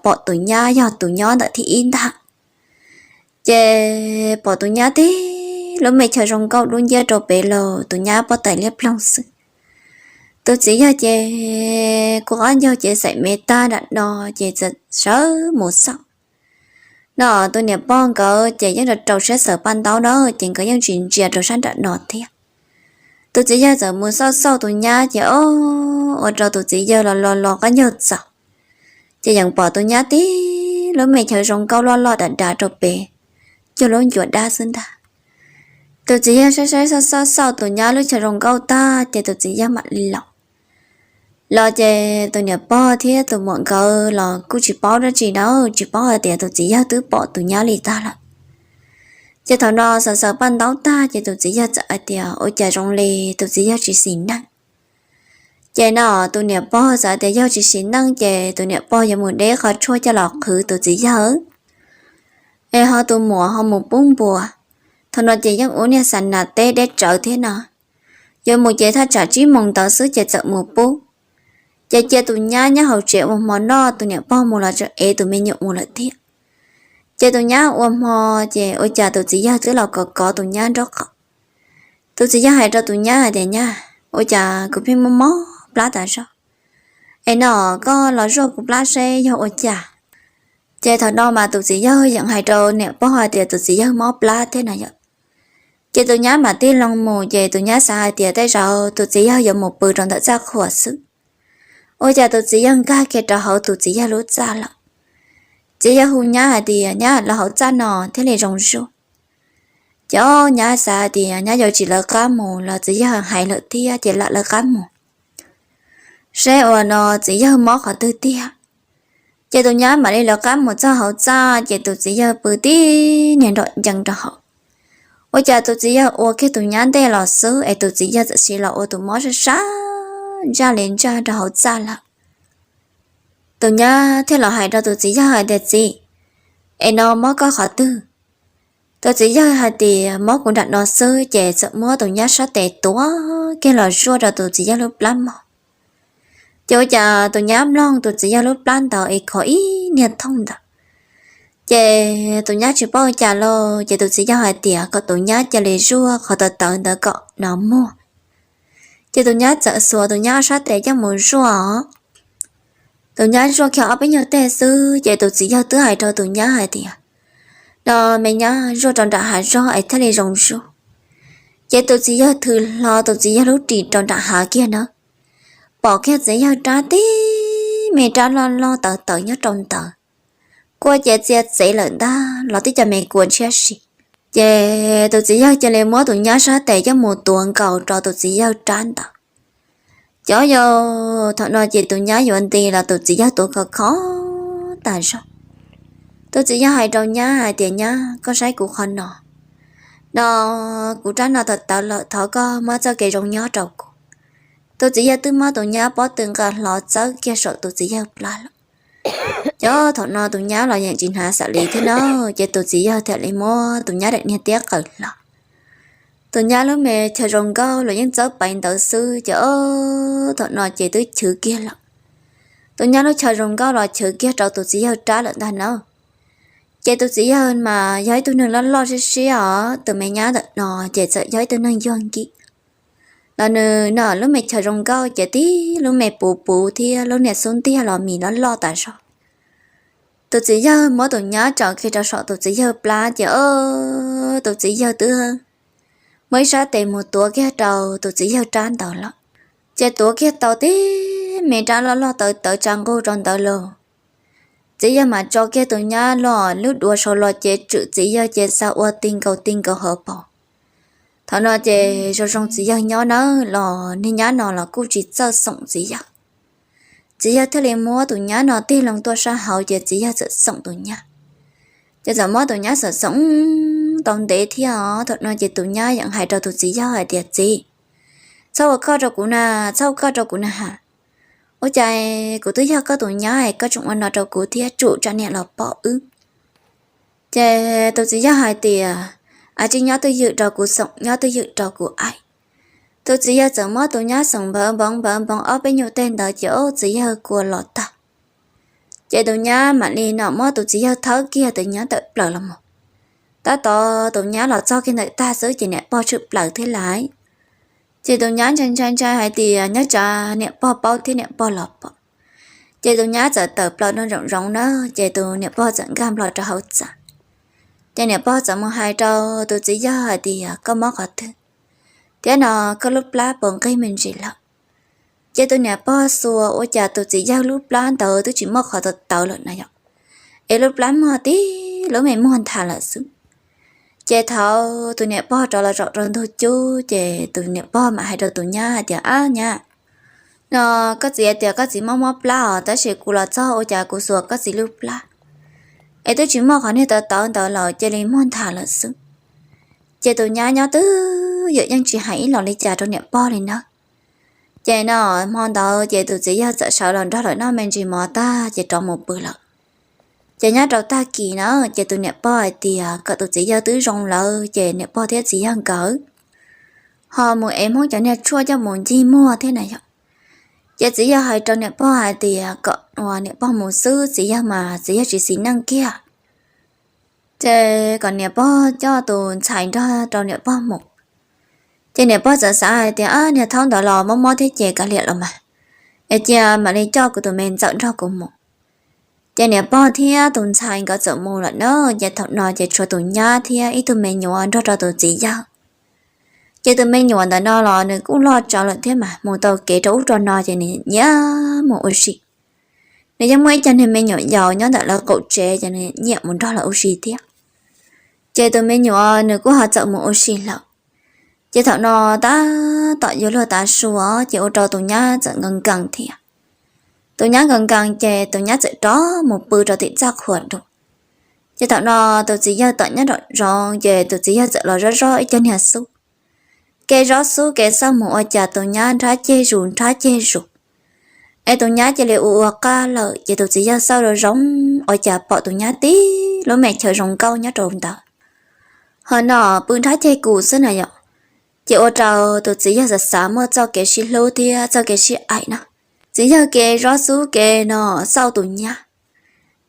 pom tus nyab yog tus nyob ntawm thib ib ntag. Ces pom tus nyab tib lub me chaw zoo nkauj dub nciab rau pem los tus nyab pob tais liab ploog xwb. Tus txiv yawg ces kua qab ncaug ces xaim me tag nram no ces txawm sawv mus xauj. No tus niam pog nkawd ces yeej rau rau siab xaws paj ntaub na ces nkawd yeej tsis ntsia rau sab nram no thiab. Tus txiv yawg txawm mus xauj xauj tus nyab ces o, ua rau tus txiv yawg los los los qab ncaug txaus. Ces yeej pom tus nyab tib lub me chaw zoo nkauj loj loj dav dav rau pem, cuag lub ncua dab xwb ntag. Tus txiv yawg saib saib xauj xauj xauj tus nyab lub chaw zoo nkauj tag ces tus txiv yawg mam li los. Los ces tus niam pog thiab tus muam nkawd los kuj tsis paub dab tsi na, tsis paub hais tias tus txiv yawg twb pom tus nyab li tag lawm. Ces thaum no xaws xaws paj ntaub tag ces tus txiv yawg txawm hais tias ua cas zoo li tus txiv yawg tsis sim neej. Ces no tus niam pog txawm hais tias yog tsis sim neej ces tus niam pog yuav mus deb qhov tshuaj coj los qhwv tus txiv yawg, es ho tus muam ho mus pub npua. Thaum no ces yeej ua niag xa nas teb deb tsawv thiab no, yuav mus ces thaj tsam tsib moos ntawd xwb ces txawm mus pub. Ces cia tus nyab nyob hauv tsev ua hmo noj, tus niam pog mus los tseem ev tus me nyuam mus lawm thiab. Ces tus nyab ua hmo ces ua cas tus txiv yawg twb los kov kov tus nyab nraub qaum. Tus txiv yawg hais rau tus nyab hais tias nyab, ua cas kuv pheej mob mob plab tas zog, es no koj los zuaj kuv plab seb yog ua cas. Ces thaum no mas tus txiv yawg yeej hais rau niam pog hais tias tus txiv yawg mob plab thiab na yom. Ces tus nyab mam tig loo mus ces tus nyab xav hais tias tej zaum tus txiv yawg yuav mus pw rau ntawm txaj qhua xwb. Ua cas tus txiv yawg nkag kiag rau hauv tus txiv yawg lub txaj lawm. Txiv yawg hu nyab hais tias nyab, los hauv txaj no thiaj li zoo zuaj. Ces o, nyab xav hais tias nyab yuav tsis lawv qab mus los txiv yawg hais lawm thiab ces lam lawv qab mus seb ua no txiv yawg mob qhov twg tiag. Ces tus nyab mam li lawv qab mus txog hauv txaj ces tus txiv yawg pw tib niag nrom ncees rau hauv. Ua cas tus txiv yawg ua kiag tus nyab ntej los xwb es tus txiv yawg txawm sim los ua tus mob sab sab ntsaj li ntsaj rau hauv txaj lawm. Tus nyab thiaj los hais rau tus txiv yawg hais tias txiv, es no mob koj qhov twg? Tus txiv yawg hais tias mob kuv nram no xwb ces txawm muab tus nyab sab tes tuav kiag los zuaj rau tus txiv yawg lub plab mog. Ces ua cas tus nyab mloog tus txiv yawg lub plab ntawd es khov ib niag thooj ntawd. Ces tus nyab tsis paub ua cas los ces tus txiv yawg hais tias kom tus nyab cia li zuaj qhov tawv tawv ntawd kom no muag. Ces tus nyab txawm xuas tus nyab sab tes coj mus zuaj os. Tus nyab zuaj kiag ob peb nyuag teg xwb ces tus txiv yawg twb hais rau tus nyab hais tias no me nyab, zuaj rau nram hav zog es thiaj li zoo zuaj. Ces tus txiv yawg thws hlo tus txiv yawg lub ris rau nram hav kiag na, pom kiag txiv yawg rab tib me rab loj loj tawv tawv nyob rau ntawd, kua ces txia txev lawm ntag los tib co me kua ntshiab si. Ces tus txiv yawg cia li muab tus nyab sab tes coj mus tuav nkaus rau tus txiv yawg rab ntawd. Cov yau, thaum no ces tus nyab yuav nti los tus txiv yawg tuav khov khov tas zog. Tus txiv yawg hais rau nyab hais tias nyab, koj saib kuv qhov no, no kuv rab no tawv tawv lawm, thov koj muab txoj kev zoo nyob rau kuv. Tus txiv yawg twb muab tus nyab pob tw nqa hlo txawb kiag saum tus txiv yawg plab lawm. Cov thaum no tus nyab los yeej tsis hnav xav li thiab na, ces tus txiv yawg thiaj li muab tus nyab daim niag tiab qawm hlo. Tus nyab lub me chaw zoo nkauj los yeej txawb paiv ntawd xwb ces o, thaum no ces twb chwv kiag lawm. Tus nyab lub chaw zoo nkauj los chwv kiag rau tus txiv yawg rab lawm ntag na. Ces tus txiv yawg mas yog ib tug neeg loj loj siab siab os, tus me nyab ntawm no ces txawm yog ib tug neeg yuag nkim. Los nws no lub me chaw zoo nkauj ces tib lub me puv puv thiab lub niag xub ntiag los mis loj loj tas zog. Tus txiv yawg muab tus nyab tsaws kiag rau saum tus txiv yawg plab ces o, tus txiv yawg twb muab ib sab tes mus tuav kiag rau tus txiv yawg rab ntawd lawm. Ces tuav kiag tau tib me rab loj loj tawv tawv tsa nqug rau ntawd los, txiv yawg mam tso kiag tus nyab los lub duav saud los ces tswm txiv yawg ces xa ua ti nkaus ti nkaus hauv paus. Thaum no ces zoo zoo txiv yawg nyob nawb los niag nyab no los kuj tsis txawj xoom txiv yawg. Txiv yawg thiaj li muab tus nyab no tig loo tuaj sab hauv ces txiv yawg txawm xoom tus nyab. Ces txawm muab tus nyab xoom xoom tau ntev thiab os. Thaum no ces tus nyab yeej hais rau tus txiv yawg hais tias txiv, txhob ua koj rau kuv na, txhob ua koj rau kuv na ha. Ua cas kuv twb yog koj tus nyab es koj tseem ua no rau kuv thiab, tsum tsa niam los pom wb. Ces tus txiv yawg hais tias a tsis nyob twj ywm rau kuv xoom, nyob twj ywm rau kuv aim. Tus txiv yawg txawm muab tus nyab xoom npawv npoov npawv npoov ob peb nyuag teg ntawd ces o txiv yawg kua los tag. Ces tus nyab mam li no muab tus txiv yawg thawb kiag tus nyab tawm plaws los mus. Tab tom tus nyab los txog kiag ntawm tag xwb ces niam pog tshwm plaws thiab lawm. Ces tus nyab ntshai ntshai ntshai hais tias nyob tsam niam pog paub thiab niam pog los pom. Ces tus nyab txawm tawm plaws rau nraum zoov na, ces tus niam pog txawm nkag nplo rau hauv txaj. Ces niam pog txawm mus hais rau tus txiv yawg hais tias koj mob qhov twg, thiab no koj lub plab puas nqig me ntsis lawm. Ces tus niam pog xuas ua cas tus txiv yawg lub plab ntawd twb tsis muaj qhov tawv tawv lawm na yom, es lub plab muag tib lub me muag nthav lawm xwb. Ces thaum tus niam pog rov los zaum rau ntug cub ces tus niam pog mam hais rau tus nyab hais tias, Ab nyab, no koj txiv tias koj txiv mob mob plab os, tab sis kuv los txog ua cas kuv xuas koj txiv lub plab es twb tsis muaj qhov niag tawv tawv ntawd lawm, cia li muag nthav lawm xwb. Ces tus nyab nyob twj ywm yeej tsis hais ib los li cas rau niam pog li na. Ces no hmo ntawd ces tus txiv yawg txawm sawv los nrog lawv noj me ntsis mov tag ces rov mus pw lawm. Ces nyob rau tag kis na ces tus niam pog hais tias kom tus txiv yawg twb zoo lawm ces niam pog thiab txiv yawg nkawd ho mus ev Hmoob cov niag tshuaj coj mus ncig muag thiab na yom. Ces txiv yawg hais rau niam pog hais tias kom uas niam pog mus xwb, txiv yawg mas txiv yawg tsis xis neej kiag. Ces kom niam pog coj tus ntxhais nrog rau niam pog mus. Ces niam pog txawm xav hais tias, Ab, niag thaub ntawd los mob mob thiab ces kav liam los mas, es cia mam li coj kuv tus me ntxawm nrog kuv mus. Ces niam pog thiab tus ntxhais nkawd txawm mus lawm na, ces thaum no ces tshuav tus nyab thiab ib tug me nyuam nrog rau tus txiv yawg. Ces tus me nyuam ntawm no los nws kuj loj tsawv lawm thiab mas mus tau kev rau ub rau no ces nws nyiam mus ua si. Nws yeej muaj ib co niag me nyuam yaus nyob ntawm lawv qaum tsev ces nws nyiam mus nrog lawv ua si thiab. Ces tus me nyuam nws kuj ho txawm mus ua si lawm. Ces thaum no tab tom yuav luag tav su ces ua rau tus nyab txawm nkees nkees thiab. Tus nyab nkees nkees ces tus nyab txawm rov mus pw rau tim txaj qhua dua. Ces thaum no tus txiv yawg tom nyob nraum zoov ces tus txiv yawg txawm los zov zov ib co niag xub. Kev zov xub kev xauj mus ua cas tus nyab nrhab ceg zus nrhab ceg zus, es tus nyab cia li ua ua qab lawm ces tus txiv yawg xauj zoo zoo ua cas pom tus nyab tib lub me chaw zoo nkauj nyob rau ntawd. Ho no pw nrhab ceg kus xwb na yom. Ces ua rau tus txiv yawg xav xav muaj txoj kev sib hlub thiab txoj kev sib aim no. Txiv yawg kev zov xub kev no xauj tus nyab.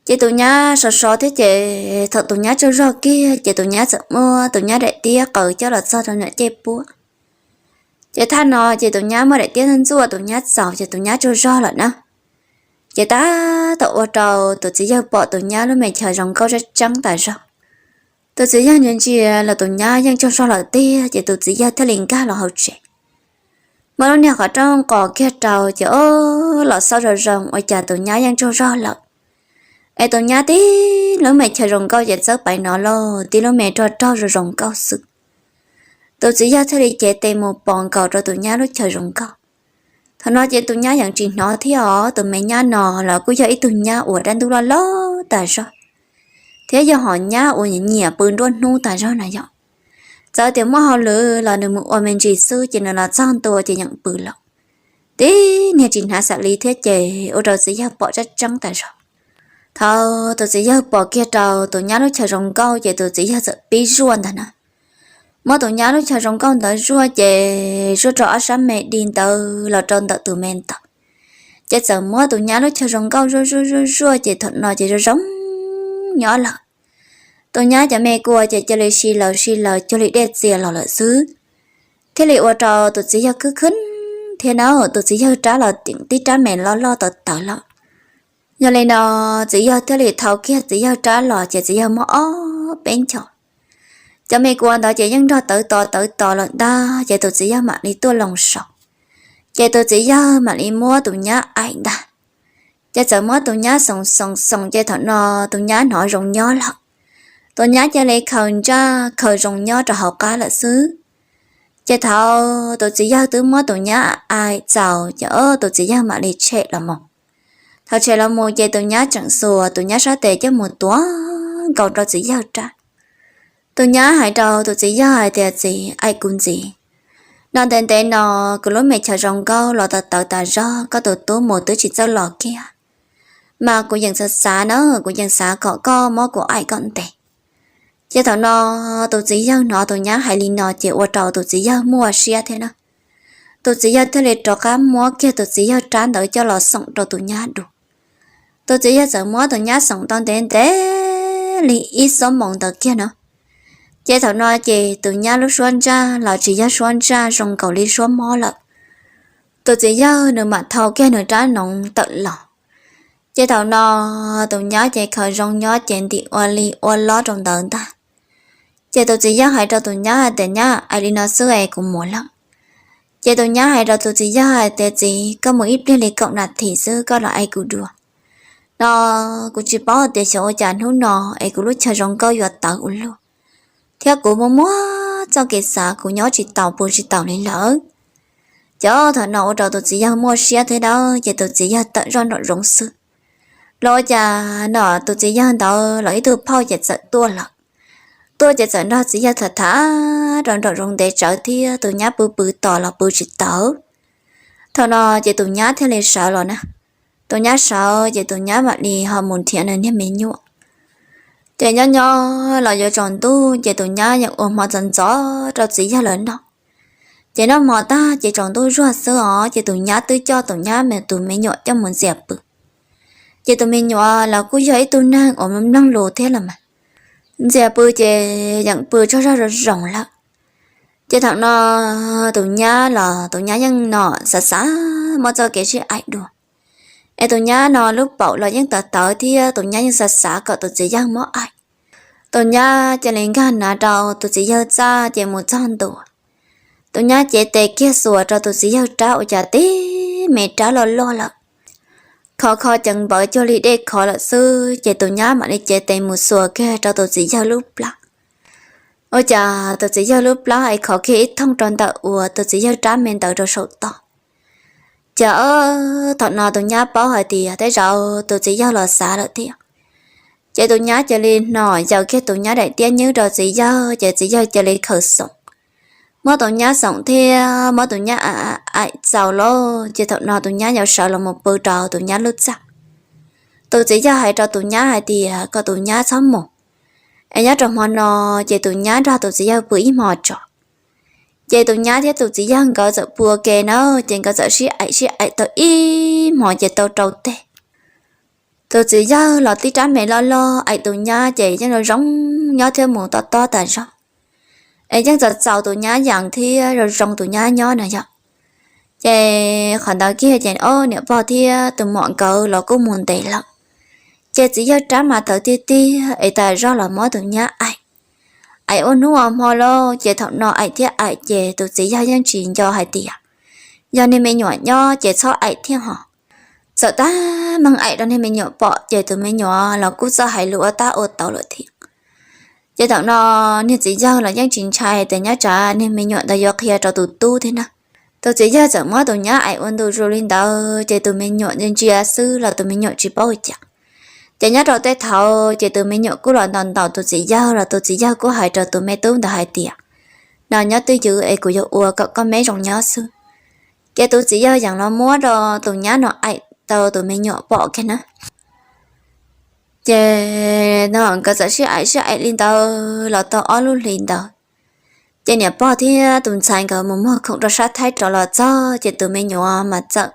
Ces tus nyab sov sov thiab ces thaum tus nyab tsaug zog kiag ces tus nyab txawm muab tus nyab daim tiab qaws coj los txog rau nram cej puab. Ces thaj no ces tus nyab muab daim tiab ntxuaj tus nyab txaus ces tus nyab tsaug zog lawm na. Ces tab tom ua rau tus txiv yawg pom tus nyab lub me chaw zoo nkauj tseeb tseeb tas zog. Tus txiv yawg ntsia ntsia los tus nyab yeej tsaug zog lawm tiag ces tus txiv yawg thiaj li nkag los hauv tsev. Muab lub niag qhov rooj qos kiag rau ces o, los xauj zoo zoo ua cas tus nyab yeej tsaug zog lawm. Es tus nyab tib lub me chaw zoo nkauj ces txawb pais no lauj, tib lub me rog rog zoo zoo nkauj xwb. Tus txiv yawg thiaj li cev tes mus pos nkaus rau tus nyab lub chaw zoo nkauj. Thaum no ces tus nyab yeej tsis hnov thiab os, tus me nyab no los kuj yog ib tug nyab uas dab ntub loj loj tas zog, thiab yog hom nyab uas nyiam pw nruab hnub tas zog na yom. Txawm tias muaj hauj lwm los nws mus ua me ntsis xwb ces nws los txog ntua ces yeej pw lawm. Tib niag tsis hnav xav li thiab ces ua rau txiv yawg pom tseeb tseeb tas zog. Thaum tus txiv yawg pom kiag rau tus nyab lub chaw zoo nkauj ces tus txiv yawg txawm pib zuaj ntag na. Muab tus nyab lub chaw zoo nkauj ntawd zuaj ces zuaj rau ob sab me di ntawd los rau ntawm tus me ntaus. Ces txawm muab tus nyab lub chaw zoo nkauj zuaj zuaj zuaj zuaj ces thaum no ces zoo zoo nyob lawm. Tus nyab cov me kua ces cia li si lawv si lawv cuag li dej txias los lawm xwb. Thiaj li ua rau tus txiv yawg khwb khwb thiab na, tus txiv yawg rab los tib rab me loj loj tawv tawv lawm. Yog li no txiv yawg thiaj li thau kiag txiv yawg rab los ces txiv yawg muab ob peb nchos. Cov me kua ntawd ces yeej nrog tawv to tawv to lawm ntag ces tus txiv yawg mam li tuaj loo saum. Ces tus txiv yawg mam li muab tus nyab aim ntag. Ces txawm muab tus nyab xoom xoom xoom ces thaum no tus nyab hnov zoo nyob lawm. Tus nyab cia li khaws ntsaj khaws zoo nyob rau hauv qab lawm xwb. Ces thaum tus txiv yawg twb muab tus nyab aim txaus ces tus txiv yawg mam li tshem los mus. Thaum tshem los mus ces tus nyab tseem xuas tus nyab sab tes coj mus tuav nkaus rau txiv yawg rab. Tus nyab hais rau tus txiv yawg hais tias, Txiv, aim kuv ntxiv. No ntev ntev no kuv lub me chaw zoo nkauj los tawv tawv tas zog, koj tus tub mus twb tsis txawj los kiag. Mas kuv yeej xav xav na, kuv yeej xav kom koj muab kuv aim kom ntev. Ces thaum no tus txiv yawg hnov tus nyab hais li no ces ua rau tus txiv yawg muaj siab thiab na. Tus txiv yawg thiaj li rov qab muab kiag tus txiv yawg rab ntawd coj los xoom rau tus nyab dua. Tus txiv yawg txawm muab tus nyab xoom tau ntev ntev li ib xuab moos ntawd kiag no. Ces thaum no ces tus nyab lub suab ntsaj los tsis yog suab ntsaj zoo nkaus li suab mob lawm. Tus txiv yawg nws mam thau kiag nws rab noov tawm los. Ces thaum no tus nyab ces khaws zoo nyob ces ntim ua li ua lob rau ntawd ntag. Ces tus txiv yawg hais rau tus nyab hais tias, Nyab, aim li no xwb es kuv mus lawm. Ces tus nyab hais rau tus txiv yawg hais tias, Txiv, koj mus ib pliag li kaum nas this xwb koj los aim kuv dua. No kuv tsis paub tias xyov ua cas hnub no es kuv lub chaw zoo nkauj yuav tawv ua luaj, thiab kuv muaj muab txoj kev xav kuv nyob tsis taus pw tsis taus li lawm. Ces thaum no ua rau tus txiv yawg muaj siab thiab dawb, ces tus txiv yawg tawm zoj nraum zoov xwb. Los ua cas no tus txiv yawg ntawd los ib tug phauj ces txawm tuaj lawm. Tuaj ces txawm nrog txiv yawg tham tham rau nraum zoov ntev tsawv thiab tus nyab pw pw tos los pw tsis taus. Thaum no ces tus nyab thiaj li sawv los na. Tus nyab sawv ces tus nyab mam li ho mus nrhiav nws niag me nyuam. Ces nyob nyob los yuav tsaus ntuj ces tus nyab yeej ua hmo ntxov ntxov rau txiv yawg lawv noj. Ces noj hmo tag ces tsaus ntuj zuag xwb os ces tus nyab twb coj tus nyab tus me nyuam coj mus ntxias pw. Ces tus me nyuam los kuj yog ib tug neeg uas mloog lus thiab los mas, ntxias pw ces yeej pw tsaug zog zoo zoo lawm. Ces thaum no tus nyab los tus nyab yeej no xav xav muab txoj kev sib aim dua. Es tus nyab no lub paum los yeej tawv tawv thiab tus nyab yeej xav xav kom tus txiv yawg muab aim. Tus nyab cia li nkag nav rau tus txiv yawg txaj ces mus txog ntua. Tus nyab cev tes kiag xuas rau tus txiv yawg rab ua cas tib me rab loj loj lawm, khov kho ceev npawv cuag li dej khov lawm xwb. Ces tus nyab mam li cev tes mus xuas kiag rau tus txiv yawg lub plab. Ua cas tus txiv yawg lub plab es khov kiag ib thooj rau ntawm uas tus txiv yawg rab me ntawd rau saum tod. Ces thaum no tus nyab paub hais tias tej zaum tus txiv yawg los xav lawm thiab. Ces tus nyab cia li hno yaws kiag tus nyab daim tiab nyuj rau txiv yawg ces txiv yawg cia li khaws xoom, muab tus nyab xoom thiab muab tus nyab aim txaus lawm ces thaum no tus nyab yuav sawv los mus pw rau tus nyab lub txaj. Tus txiv yawg hais rau tus nyab hais tias kom tus nyab txhob mus, es nyob rau hmo no ces tus nyab nrog tus txiv yawg pw ib hmo tso. Ces tus nyab thiab tus txiv yawg nkawd txawm pw ua ke na, ces nkawd txawm sib aim sib aim tau ib hmo ces tau rau teg. Tus txiv yawg los tib rab me loj loj aim tus nyab ces yeej zoo zoo nyob thiab mus tob tob tas zog, es yeej txaus txaus tus nyab yees thiab zoo zoo tus nyab nyob na yom. Ces qhov ntawd kiag ces ob niam pog thiab tus muam nkawd los kuj mus ntev lawm. Ces txiv yawg rab mas tawv tiag tiag es tas zog los muab tus nyab aim, aim ua hnub ua hmo lawm ces thaum no aim thiab aim ces tus txiv yawg yeej tsis nco hais tias yog niag me nyuam nyob ces txhob aim thiab ho. Txawm tab meeg aim rau niag me nyuam pom ces tus me nyuam los kuj txawj hais lus ua tab ua tau lawm thiab. Ces thaum no niag txiv yawg los yeej tsis ntshai tias nyob tsam niag me nyuam ntawd yuav qhia rau tus tub thiab na. Tus txiv yawg txawm muab tus nyab aim ua ntu zus li ntawd ces tus me nyuam ntsia ntsia xwb los tus me nyuam tsis paub ua cas. Ces nyob rau tej thaum ces tus me nyuam kuj los ntaus ntaus tus txiv yawg los tus txiv yawg kuj hais rau tus me tub ntawd hais tias, no nyob twj ywm es kuv yuav ua kom koj me zoo nyob xwb. Ces tus txiv yawg yeej los muab rau tus nyab no aim tau tus me nyuam pom kiag na. Ces no nkawd txawm sib aim sib aim li ntawd los tau ob lub hlis ntawd, ces niam pog thiab tus ntxhais nkawd mus muag khoom rau sab Thaib rov los txog ces tus me nyuam mas txawm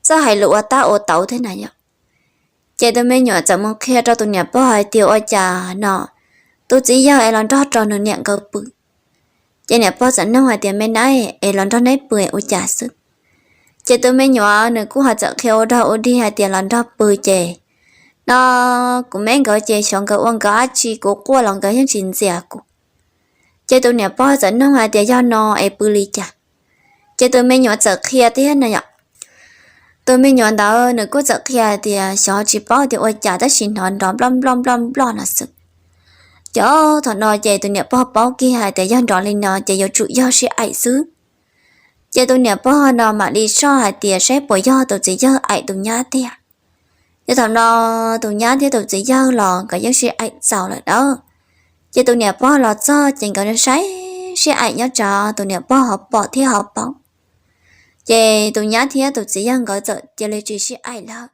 txawj hais lus ua tab ua tau thiab na yom. Ces tus me nyuam txawm mus qhia rau tus niam pog hais tias ua cas no tus txiv yawg es los nrog rau nws niam nkawd pw. Ces niam pog txawm nug hais tias me nab es los nrog neb pw ua cas xwb. Ces tus me nyuam nws kuj ho txawm qhia ua dog ua dig hais tias los nrog pw ces no kuv me nkawd ces xyov nkawd ua nkawd dab tsi kuv quaj los nkawd yeej tsis ntxias kuv. Ces tus niam pog txawm nug hais tias yog no es pw li cas. Ces tus me nyuam txawm qhia thiab no yom. Tus me nyuam ntawd nws kuj txawm qhia hais tias xyov tsis paub tias ua cas tab sis hnov nrov nploj nploj nploj nploj no xwb. Ces thaum no ces tus niam pog paub kiag hais tias yog nrov li no ces yuav tsum yog sib aim xwb. Ces tus niam pog no mam li soj hais tias saib puas yog tus txiv yawg aim tus nyab tiag. Ces thaum no tus nyab thiab tus txiv yawg los nkawd yeej sib aim txaus lawm na. Ces tus niam pog los txog ces nkawd saib sib aim nyob tsam tus niam pog ho pom thiab ho paub. Ces tus nyab thiab tus txiv yawg nkawd txawm cia li tsis sib aim lawm.